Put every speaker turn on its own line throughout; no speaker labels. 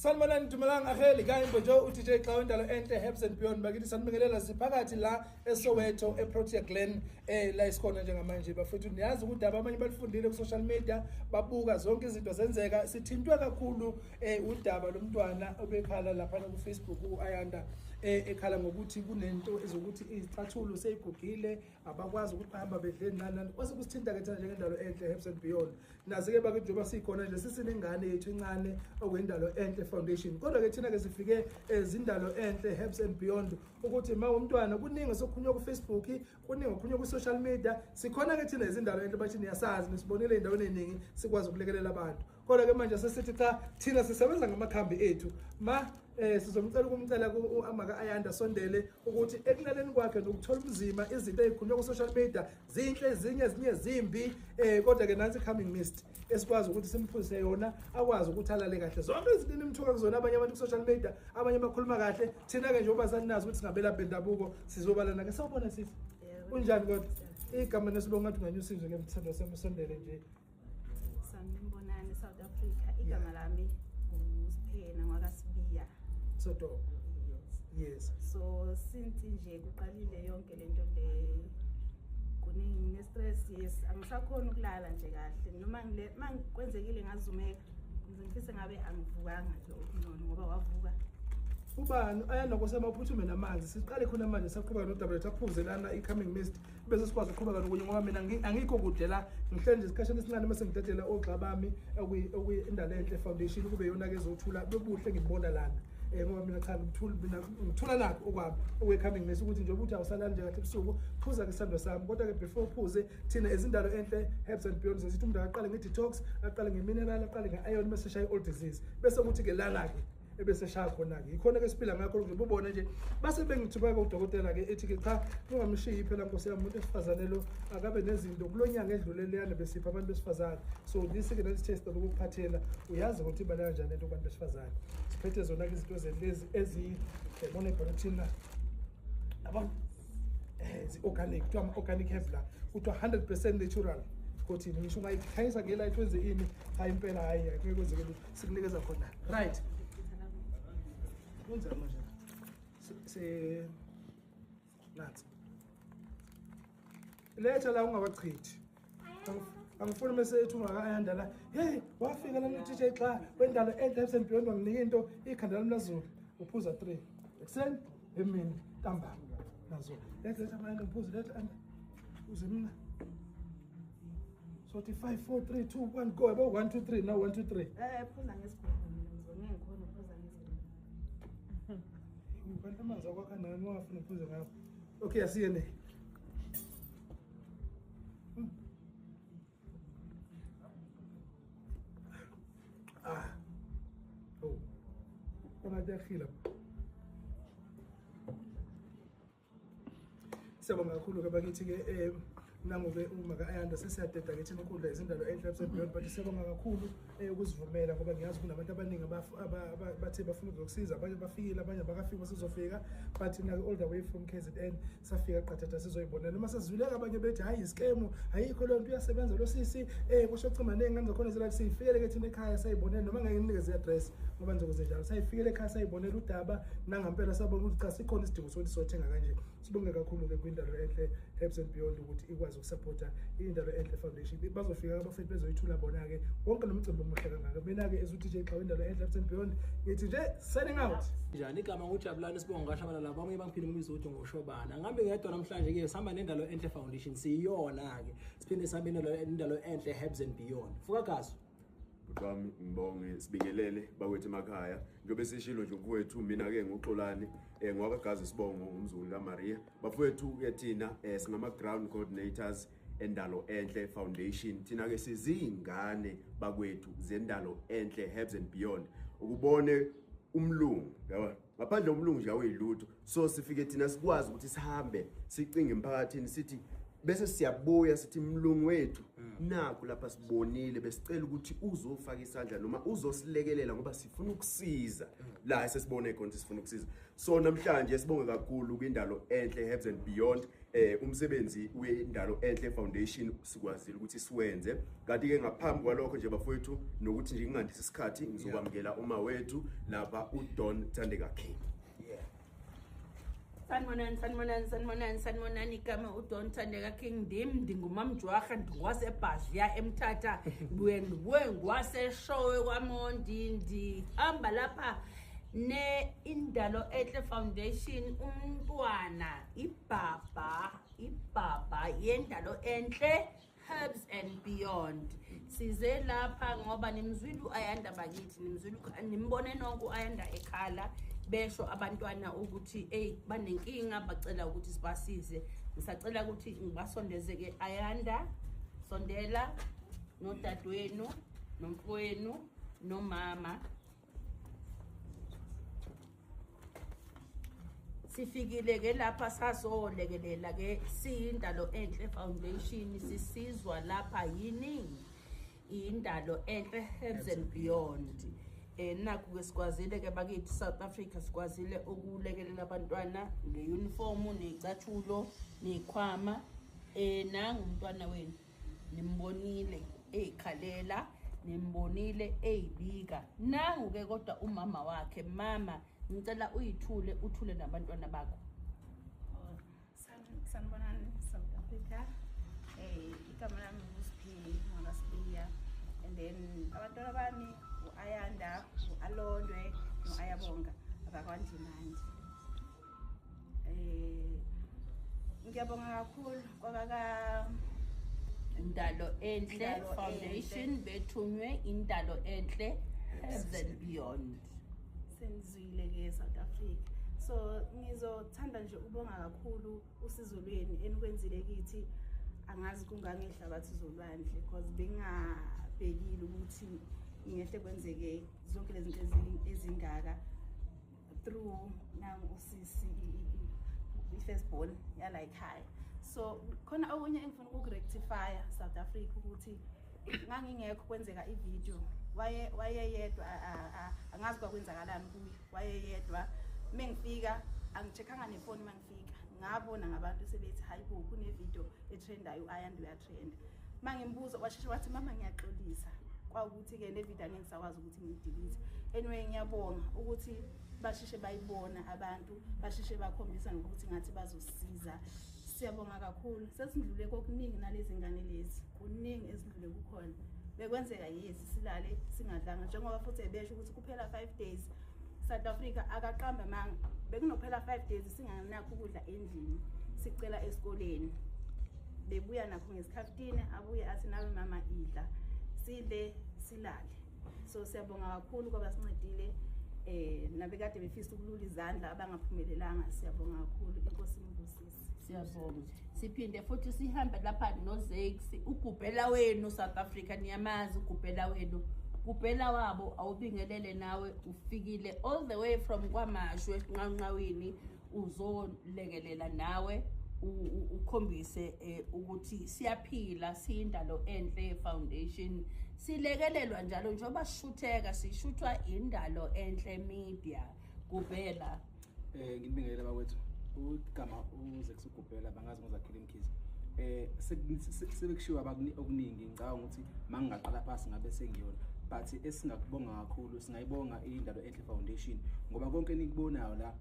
Sanibonani Dumelang Aheli kayi Mbojo uDJ Xa Indalo Enhle Herbs and Beyond bakithi sanibingelela siphakathi la eSoweto eProtea Glen la isikhona njengamanje bafethu niyazi ukuthi abanye balifundile ku social media babuka zonke izinto zenzeka sithintwe kakhulu udaba lomntwana obekhala lapha ku Facebook uAyanda ekhala ngokuthi kunento ezokuthi izicathulo seyigugile abakwazi ukuthi bahamba bedle nani kwase kusithinta ke thina njengendalo enhle Herbs and Beyond. Nazi-ke bakithi njengoba sikhona nje sisinengane yethu encane okuyindalo enhle foundation, kodwa-ke thina-ke sifike ezindalo enhle Herbs and Beyond ukuthi ma umntwana kuningi sokukhulunywa ku-Facebook, kuningi okukhulunywa ku-social media. Sikhona-ke thina izindalo enhle bathi niyasazi, nisibonile ey'ndaweni ey'ningi sikwazi ukulekelela abantu. Kodwa-ke manje sesithi cha, thina sisebenza ngamakhambi ethu. Ma sizomcela ukumcela amaka Ayanda sondele ukuthi ekulaleni kwakhe nokuthola umzima izinto ezikhulunywa ku-social media zinhle ezinye ezinye zimbi, kodwa-ke nansi coming mist esikwazi ukuthi simphuzise yona akwazi ukuthi alale kahle. Zonke izinto enimthuka kuzona abanye abantu ku-social media, abanye bakhuluma kahle, thina-ke njengoba saninazi ukuthi singabelaphi bendabuko sizobalana-ke. Sawubona sisi, unjani kodwa? Igama nesibongo ngathi unganyusa izwi ke mthando sami, usondele nje.
Sanibonani South Africa, igama lami nguSiphena ngwakaSibiya.
Soto.
Yes. So since nje kuqalile yonke lento le kuningi ne-stress, yes, angisakhona ukulala nje kahle. Noma ngile mangikwenzekile ngazumeka, ngifise ngabe angivukanga nje okungcono ngoba wavuka.
Ubani Ayanda kosemaphuthume namanzi siqale khona manje saqhubeka nodaba lethu aphuze lana i-coming mist bese sikwazi ukuqhubeka nokunye ngoba mina angikho kude la, ngihleli nje isikhashana esincane bese ngidedela ogxa bami okuyindalo enhle foundation kube yona-ke ezothula bebuhle ngibona lana. Ngoba mina cha ngithula, mina ngithula nakho okwami okwe-coming mist ukuthi njengoba uthi awusalali nje kahle ebusuku phuza-ke isithando sami. Kodwa-ke before uphuze thina ezindalo enhle Herbs and Beyond sithi umuntu akaqale nge-detox, aqale nge-mineral, aqale nge-iron bese eshaya i-all disease bese kuthi-ke lana-ke ebese shaya khona-ke. Yikhona-ke siphila ngakho lokho ubone nje base bengithuka-ke udokotela-ke ethi-ke cha ungamshiyi phela nkosi yami umuntu wesifazane lo akabe nezinto kulo nyanga edlule leyana besipha abantu besifazane. So this-ke nathi test lokukuphathela uyazi ukuthi ibala kanjani lento kubantu besifazane. Siphethe zona-ke izinto lezi ezibona ebhalothini la yabo zi-organic, kuthiwa ama-organic herb la, kuthiwa 100% natural. Kothini ngisho ungayikhanyisa ngelight wenze ini, hayi impela hayi angeke kwenzeke lutho, sikunikeza khona. Right, kunjani manje? Se nansi letha la ungabachithi. Angifuni mase ethi ungaka-Ayanda la, hey wafika lana uDJ Xa wendalo enhle Herbs and Beyond wanginika into ikhanda lami lazulu. Uphuza 3 ekuseni, emini, ntambama nazo. Letha letha Ayanda ngiphuze, letha Ayanda uze mina. So 5 4 3 2 1 go. Yabo 1 2 3 now 1 2 3.
Phuza ngesigubhu mina, ngizone ngikhona ukuphuza ngesigubhu.
Kanti amanzi akwakha nani ungafuni uphuze ngawo. Okay, asiyene. Ah. Oh. Ungathi Siyabonga kakhulu ke bakithi ke nangobe uma ka-Ayanda sesiyadeda ke thina inkundla izindalo enhle Herbs and Beyond, but siyabonga kakhulu ukuzivumela ngoba ngiyazi kunabantu abaningi bathe bafuna ukuzokusiza, abanye bafikile, abanye abakafiki basizofika, but thina all the way from KZN safika qathatha sizoyibonela. Noma sesizwile abanye bethi hayi iskemu ayikho leyo nto, uyasebenza lo sisi kusho cima ney'ngane zakhona zelathi siyifikele ke thina ekhaya sayibonela, noma ngeke nginikeze i-address ngoba nizokwenze njalo. Sayifikele ekhaya sayibonela udaba nangampela sabona ukuthi cha sikhona isidingo sokuthi sothenga kanje. Sibonge kakhulu-ke kwindalo enhle Herbs and Beyond ukuthi ikwazi ukusupporta indalo enhle foundation. Bazofika abafethu bezoyithula bona-ke wonke lo mcimbi omuhle kangaka. Mina-ke as uDJ Xa wendalo enhle Herbs and Beyond ngithi nje signing out.
Njani igama nguJabulani Sibongo kaShabalala, abanye bangiphile ngombizo ukuthi ngoShobana. Ngihambe ngedwa namhlanje ke sihamba nendalo enhle foundation siyiyona ke siphinde sihambe nendalo enhle Herbs and Beyond. Fuka gaso.
Bhuti wami ngibonge sibingelele bakwethu emakhaya. Njengoba sishilo nje mfowethu, mina ke nguXolani ngwakagazi Sibongo umzukulu kaMaria. Bafowethu ke thina singama ground coordinators endalo enhle foundation. Thina ke sizingane bakwethu zendalo enhle Herbs and Beyond. Ukubone umlungu yabo ngaphandle umlungu nje awuyilutho, so sifike thina sikwazi ukuthi sihambe sicinge emphakathini sithi bese siyabuya sithi mlungu wethu nakho lapha sibonile, besicela ukuthi uzofaka isandla noma uzosilekelela ngoba sifuna ukusiza la esesibone khona ukuthi sifuna ukusiza. So namhlanje sibonge kakhulu kwindalo enhle Herbs and Beyond. Umsebenzi weNdalo Enhle Foundation sikwazile ukuthi siwenze. Kanti ke ngaphambi kwalokho nje bafowethu, nokuthi nje ngingandisi isikhathi, ngizokwamukela uma wethu lapha, uDon Thandeka King.
Sanibonani, sanibonani, sanibonani, sanibonani. Igama uDon Thandeka King. Ndim ndingumamjwarha, ndingwasebhadliya eMthatha, ndibuye ndibuye ngwaseshowe kwaMondi. Ndihamba lapha ne-Indalo Enhle Foundation, umntwana ibhabha, ibhabha yeNdalo Enhle Herbs and Beyond. Size lapha ngoba nimzwile u-Ayanda bakithi, nimzwile, nimbone nonke u-Ayanda ekhala, besho abantwana ukuthi eyi, banenkinga, bacela ukuthi sibasize. Ngisacela ukuthi ngibasondeze-ke. Ayanda, sondela nodadewenu, nomfowenu, nomama. Sifikile ke lapha sazolekelela ke siyiNdalo Enhle Foundation, sisizwa lapha yini? Indalo Enhle Herbs and Beyond. Nakhu ke sikwazile ke bakithi South Africa, sikwazile ukulekelela abantwana ngeuniform, nezicathulo, nezikhwama. Nangu umntwana wenu, nimbonile eyikhalela, nimbonile eyibika. Nangu ke kodwa umama wakhe. Mama, ngicela uyithule, uthule nabantwana bakho.
Oh, Sanibonani South Africa. Igama lami nguSiphiwe ngakasibiya. And then abantwana bami uAyanda, uAlondwe noAyabonga abakwaNdimande. Ngiyabonga kakhulu kwabaka
Indalo Enhle
Indalo
Foundation.
Enhle.
Bethunywe Indalo Enhle Herbs and Beyond.
Senizwile ke South Africa. So ngizothanda nje ukubonga kakhulu usizo lweni enikwenzile kithi, angazi kungangehlabathi zolwandle, because bengabhekile ukuthi ngehle kwenzeke zonke lezi zinto ezingaka through nangu usisi, i-first born yala ekhaya. So khona okunye engifuna ukukurectify South Africa, ukuthi ngangingekho kwenzeka ivideo, waye wayeyedwa, angazi kwakwenzakalani kuye, wayeyedwa. Mengifika angicheckanga nefoni, mangifika ngabona ngabantu sebethi, "Hayi bo, kune-video etrendayo, u-Ayanda uyatrenda." Mangimbuza washeshe wathi, "Mama, ngiyaxolisa." Kwawukuthi-ke le video angeke ngisakwazi ukuthi ngiyidelete. Anyway, ngiyabonga ukuthi basheshe bayibona abantu, basheshe bakhombisa nokuthi ngathi bazosisiza. Siyabonga kakhulu. Sesindlule kokuningi nalezi ngane lezi, kuningi ezindlule kukhona. Bekwenzeka, yes, silale singadlanga, njengoba futhi ebesho ukuthi kuphela 5 days. South Africa, akaqamba manga, bekunophela 5 days singanakho ukudla endlini, sicela esikoleni, bebuya nakho ngesikhaftini, abuye athi, "Nawe mama idla." Sidle, silale. So siyabonga kakhulu kwabasincedile, nabekade befisa ukulula izandla abangaphumelelanga. Siyabonga kakhulu, inkosi inibusise.
Siyabonga. Siphinde futhi sihambe lapha noZakes, ugubhela wenu. South Africa, niyamazi ugubhela wenu, gubhela wabo. Awubingelele nawe, ufikile all the way from KwaMashu esinqanqawini, uzolekelela nawe, ukhombise ukuthi siyaphila siyiNdalo Enhle Foundation. Silekelelwa njalo njengoba sishutheka, sishuthwa Indalo Enhle Media. Gubhela.
Nginibingelele bakwethu. Igama uZex Ugubhela, bangazi ngoZakhele Mkhize. Sebekushiwo okuningi, ngicabanga ukuthi mangingaqala phansi ngabe sengiyona. But esingakubonga kakhulu, singayibonga iNdalo Enhle Foundation, ngoba konke enikubonayo la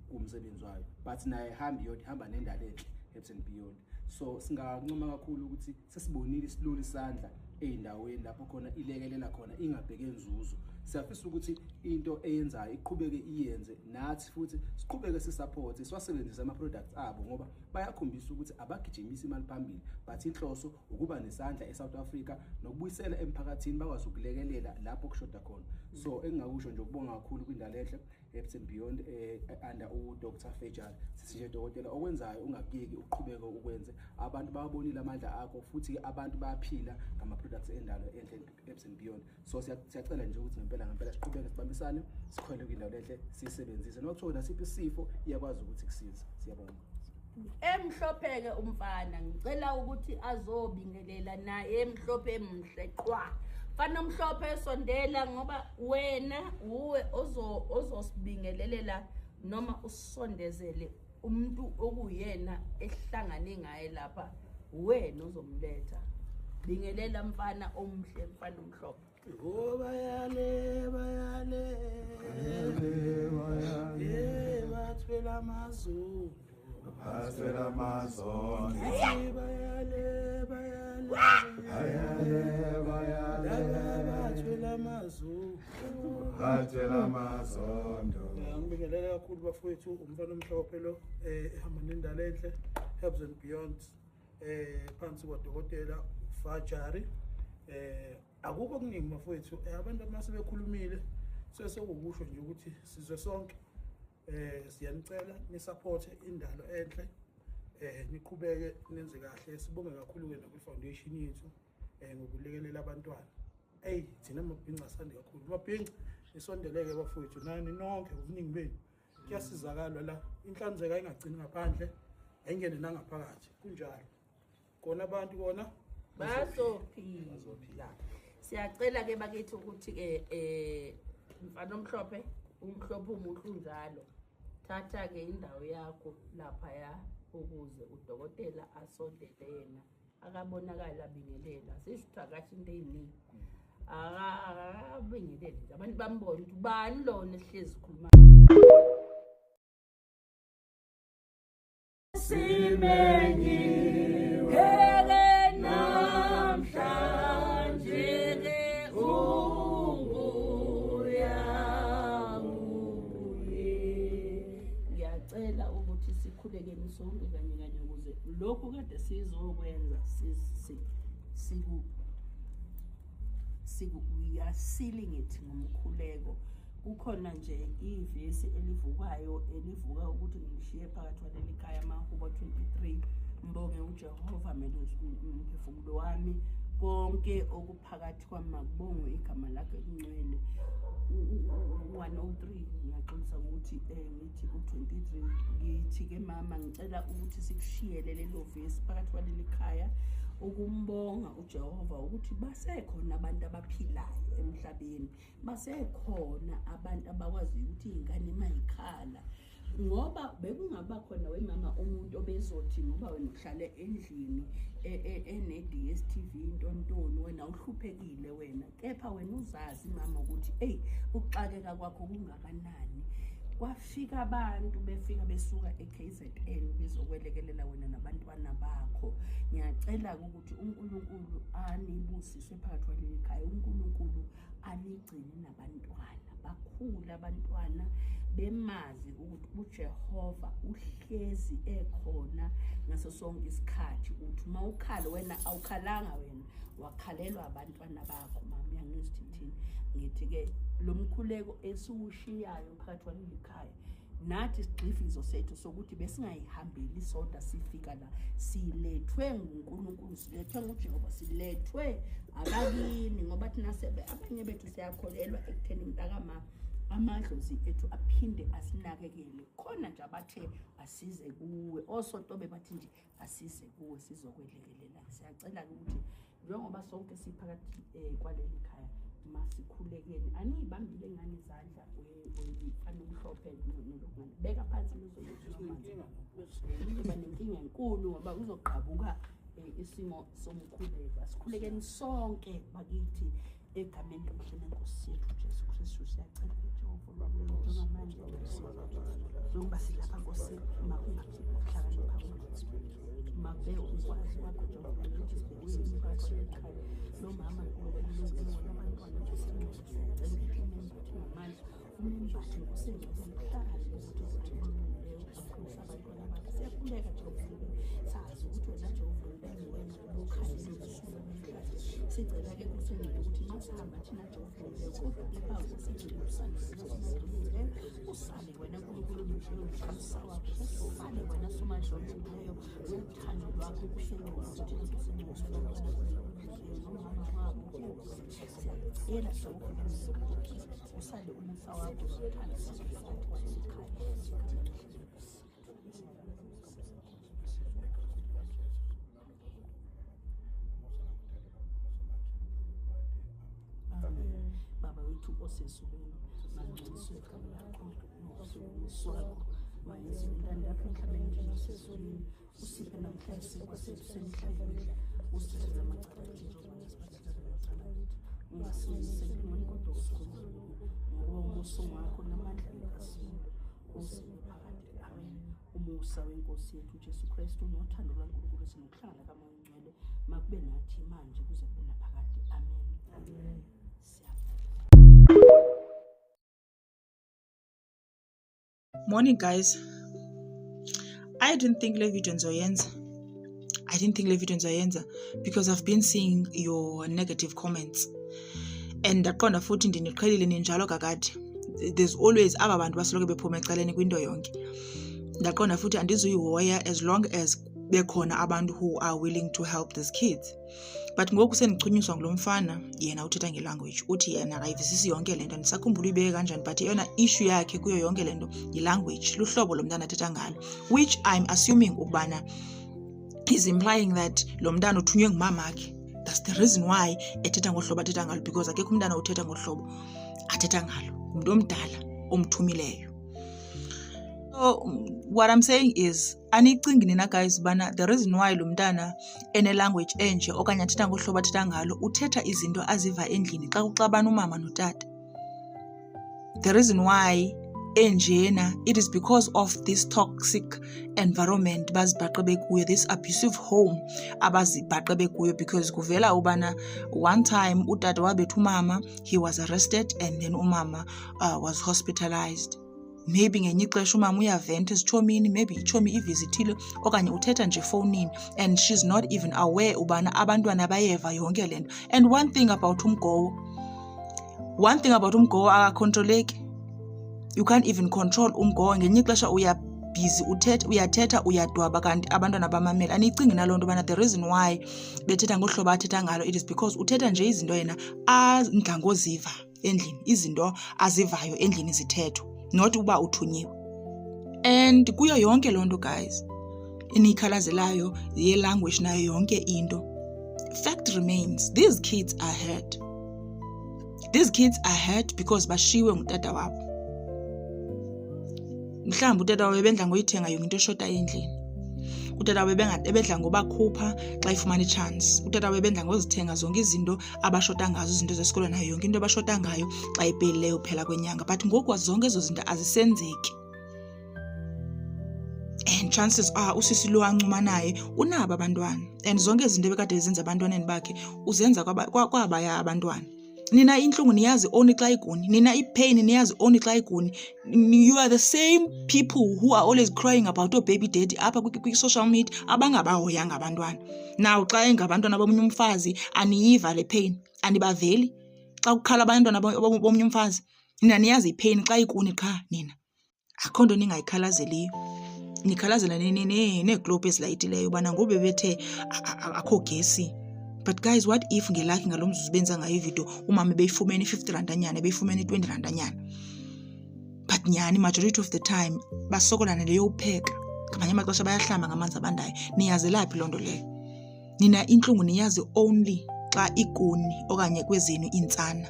kumsebenzi wayo. But naye hambi yodwa, ihamba neNdalo Enhle Herbs and Beyond. So singancoma kakhulu ukuthi sesibonile isilula isandla ey'ndaweni lapho khona ilekelela khona ingabheke nzuzo. Siyafisa ukuthi into eyenzayo iqhubeke iyenze, nathi futhi siqhubeke sisupport, siwasebenzise ama-products abo, ngoba bayakhombisa ukuthi abagijimisi imali phambili, but inhloso ukuba nesandla e-South Africa nokubuyisela emphakathini, bakwazi ukulekelela lapho kushoda khona. So engingakusho nje ukubonga kakhulu kwiNdalo Enhle Herbs and Beyond, under uDr Fejal. Sithi nje, dokotela, okwenzayo ungakuyeki, uqhubeke ukwenze. Abantu bawabonile amandla akho, futhi abantu bayaphila ngama-products eNdalo Enhle Herbs and Beyond. So siyacela nje ukuthi ngempela ngempela siqhubeke sibambisane, sikhwele kwindalo enhle, siyisebenzise, noma kuthiwa nasiphi isifo iyakwazi ukuthi kusize. Siyabonga.
Emhlophe-ke umfana, ngicela ukuthi azobingelela naye, emhlophe, emhle qwa. Fana omhlophe, sondela, ngoba wena uwe ozosibingelelela noma usondezele. Umuntu okuyena ehlangane ngaye lapha wena ozomletha. Bingelela mfana omuhle, mfana omhlophe.
Oh bayale bayale bayale bathwela amazulu
bathwela amazulu
bayale bayale
bayale bayale
bathwela amazulu
bathwela amazondo.
Ngibingelela kakhulu bafowethu, umfana omhlophe lo ehamba nendalo enhle Herbs and Beyond phansi kwadokotela Fajari. Akukho okuningi bafowethu, abantu amase bekhulumile sesekukusho nje ukuthi sizwe sonke siyanicela ni-support indalo enhle, niqhubeke nenze kahle. Sibonge kakhulu ke nakwi-foundation yethu ngokulekelela abantwana. Eyi thina mabhinca sande kakhulu, mabhinca nisondeleke bafowethu nani nonke ubuningi benu kuyasizakalwa la. Inhlanzeko ayingagcini ngaphandle, ayingene nangaphakathi, kunjalo kona abantu kona
bazophila. Siyacela ke bakithi ukuthi ke mfana omhlophe, umhlophe umuhle unjalo, thatha ke indawo yakho laphaya ukuze udokotela asondele yena akabonakala abingelela. Sisho ukuthi akasho into eyiningi, akabingelele nje abantu bambone ukuthi ubani lona ehlezi khuluma. Simenyiwe namhlanje ke unguya kuye. Ngiyacela ukuthi sikhulekeni sonke kanye kanye ukuze lokhu kade sizokwenza siku we are sealing it ngomkhuleko. Kukhona nje ivesi elivukayo elivuka ukuthi ngishiye phakathi kwaleli khaya, Amahubo 23, mbonge uJehova umphefumulo wami, konke okuphakathi kwami makubongwe igama lakhe elingcwele. 103 ngiyaxolisa ukuthi ngithi u23, ngithi ke mama ngicela ukuthi sikushiyele lelo vesi phakathi kwaleli khaya ukumbonga uJehova ukuthi basekhona abantu abaphilayo emhlabeni, basekhona abantu abakwaziyo ukuthi ingane mayikhala, ngoba bekungaba khona wemama umuntu obezothi ngoba wena uhlale endlini ene-DStv intontoni, wena uhluphekile wena, kepha wena uzazi mama ukuthi eyi ukuxakeka kwakho kungakanani. Kwafika abantu befika besuka eKZN bezokwelekelela wena nabantwana bakho. Ngiyacela ukuthi uNkulunkulu anibusise phakathi kwaleli khaya, uNkulunkulu anigcine nabantwana bakhule, abantwana bemazi ukuthi uJehova uhlezi ekhona ngaso sonke isikhathi. Uthi uma ukhala wena awukhalanga wena, wakhalelwa abantwana bakho mama. Uyangizithini? Ngithi ke lo mkhuleko esiwushiyayo phakathi kwaleli khaya, nathi sigxifizo sethu sokuthi besingayihambeli sodwa sifika la, silethwe nguNkulunkulu, silethwe nguJehova, silethwe abakini, ngoba thina abanye bethu siyakholelwa ekutheni mntakama amadlozi ethu aphinde asinakekele. Khona nje abathe asize kuwe, osotobe bathi nje asize kuwe sizokwelekelela. Siyacela ukuthi njengoba sonke siphakathi kwaleli khaya masikhulekeni, aniyibambile ngane izandla mfana omhlophe nolokungane, beka phansi uzoba nenkinga enkulu ngoba kuzoqhabuka isimo somkhuleko. Asikhulekeni sonke bakithi egameni elihle lenkosi yethu Jesu Kristu. Siyacela ke Jehova njengamanje njengoba silapha Nkosi, makungahlakanipha makube ukwazi kwakho Jehova ukuthi sibhekwe phakathi kwaleli khaya. Lo mama Nkulunkulu abantwana Nkosi, siyacela ukuthi umembathe ngamandla, umembathe Nkosi ngokuhlakani ukuthi ukhulisa abantwana bakhe. Siyakhuleka Jehova, sazi ukuthi wena Jehova wena lokhalele usuku namhlanje. Sicela ke Nkosi ukuthi masihamba thina Jehova kodwa kepha Nkosi usale usale wena Nkulunkulu umsa wakho, usale wena Somandla uthando lwakho siyacela usale umusa wakho uthando lwakho. Baba wethu osezulwini, mangcweliswe igama lakho, umbuso wakho
Mayenziwe intando yakho emhlabeni njengasezulwini. Usiphe namhla isinkwa sethu semihla ngemihla. Usithethelele amacala ethu njengoba nasibathethelele amacala ethu. Ungasingenisi ekulingweni kodwa usikhulule kokubi. Ngokuba umbuso ngowakho namandla nenkazimulo kuze kube phakade. Amen. Umusa weNkosi yethu uJesu Kristu nothando lukaNkulunkulu sinokuhlangana kaMoya oNgcwele makube nathi manje kuze kube naphakade. Amen. Amen. Siyabonga.
Morning guys. I didn't think le video ndizoyenza. I didn't think le video ndizoyenza because I've been seeing your negative comments. And ndaqonda futhi ndiniqhelile ninjalo kakade. There's always aba bantu basoloko bephuma ecaleni kwinto yonke. Ndaqonda futhi andizuyihoya as long as bekhona abantu who are willing to help these kids. But ngoku sendichunyiswa ngulo mfana, yena uthetha ngelanguage, uthi yena akayivisisi yonke le nto. Andisakhumbula uyibeke kanjani, but eyona issue yakhe kuyo yonke le nto yilanguage, luhlobo lo mntana athetha ngalo, which I'm assuming ukubana he's implying that lo mntana uthunywe ngumamakhe. That's the reason why ethetha ngohlobo athetha ngalo, because akekho umntana uthetha ngohlobo athetha ngalo, ngumntu omdala omthumileyo. So what I'm saying is, anicingi nina guys ubana the reason why lo mntana ene-language enje okanye athetha ngohlobo athetha ngalo, uthetha izinto aziva endlini xa kuxabana umama notata? The reason why enjena, it is because of this toxic environment bazibhaqe bekuyo, this abusive home abazibhaqe bekuyo, because kuvela ubana one time utata wabetha umama, he was arrested, and then umama was hospitalized. Maybe ngenye ixesha umama uyaventa ezitshomini, maybe itshomi ivizithile okanye uthetha nje efowunini, and she's not even aware ubana abantwana bayeva yonke le nto. And one thing about umgowo, one thing about umgowo, akakhontroleki. You can't even control umgowo. Ngenye ixesha uya busy uthetha, uyathetha, uyadwaba, kanti abantwana bamamele. Aniyicingi naloo nto ubana the reason why bethetha ngohlobo athetha ngalo, it is because uthetha nje izinto yena adla ngoziva endlini, izinto azivayo endlini zithethwa, not uba uthunyiwe? And kuyo yonke loo nto guys eniyikhalazelayo ye-language nayo yonke into, fact remains, these kids are hurt. These kids are hurt because bashiwe ngutata wabo. Mhlawumbi utata wabo ebendla ngoyithenga yonke into eshotayo endlini. Utata wabo ebedla ngobakhupha xa ifumana itshansi. Utata wabo ebendla ngozithenga zonke izinto abashota ngazo, izinto zesikolo nayo yonke into abashota ngayo xa ipelileyo phela kwenyanga. But ngoku zonke ezo zinto azisenzeki. And chances are usisi lo ancuma naye unabo abantwana, and zonke izinto ebekade ezenza ebantwaneni bakhe uzenza kwabaya abantwana. Nina intlungu niyazi only xa ikuni. Nina ipain niyazi only xa ikuni. You are the same people who are always crying about oo-baby daddy apha kwi-social media abangabahoyanga abantwana. Now xa engabantwana bomnye umfazi aniyiva le pain, anibaveli xa kukhala abantwana bomnye umfazi. Nina niyazi ipain xa ikuni qha. Nina akho nto ningayikhalazeliyo, nikhalazela neeglobhu ezilayitileyo ubana ngoku bebethe akho gesi. But guys, what if ngelakhi ngalo mzuzu benza ngayo ividiyo umama ebeyifumene i-50 randanyana, ebeyifumene i-20 randanyana? But nyhani, majority of the time basokola naleyopheka, ngamanye amaxesha bayahlamba ngamanzi abandayo. Niyazelaphi loo nto leyo? Nina intlungu niyazi only xa ikuni okanye kwezenu iintsana.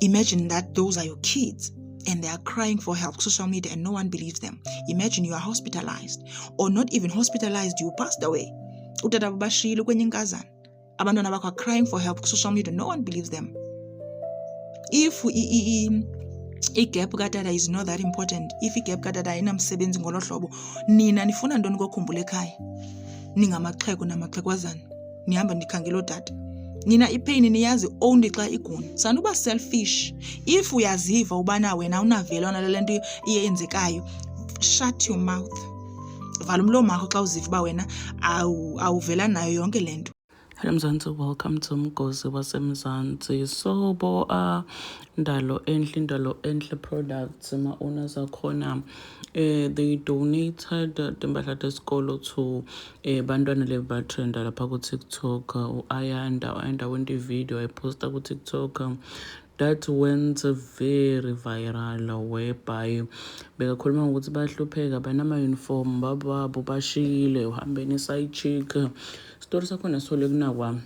Imagine that those are your kids and they are crying for help social media and no one believes them. Imagine you are hospitalized, or not even hospitalized, you passed away, utata bashiyile kwenye inkazana, abantwana bakho are crying for help social media, no one believes them. If igap katata is not that important, if igap katata ayinamsebenzi ngolo hlobo, nina nifuna ntoni kokhumbula ekhaya? Ningamaxhego namaxhegwazana, nihamba nikhangela ootata. Nina ipain niyazi only xa ikuni. Sanuba selfish. If uyaziva ubana wena unavelwana nale nto iyenzekayo, shut your mouth, vala umlomo wakho xa uziva uba wena awuvelani nayo yonke le nto.
Hello Mzansi, welcome to Mgosi waseMzansi. So bo Ndalo Enhle, Indalo Enhle products, ma owners akhona, they donated timpahla tesikolo to bantwana lebatrenda lapha ku TikTok. U-Ayanda, u-Ayanda went video ayiposta ku TikTok that went very viral, whereby bekakhuluma ngokuthi bayahlupheka, banama-uniform, bababo bashiyile uhambeni side chick. Story sakhona sithole kunakwa.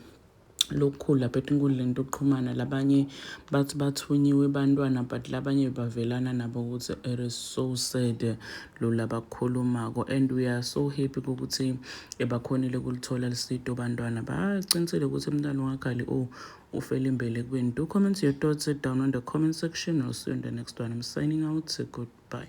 Lokukhulu lapha etinkundleni tokuxhumana, labanye bathi bathunyiwe bantwana, but labanye bavelana nabo ukuthi it is so sad lo labakhulumako. And we are so happy ukuthi bakhonile kulithola lisito bantwana. Baqinisile ukuthi umntwana wakhali oh ufele embelekweni. Do comment your thoughts down on the comment section. I'll see you in the next one. I'm signing out. Goodbye.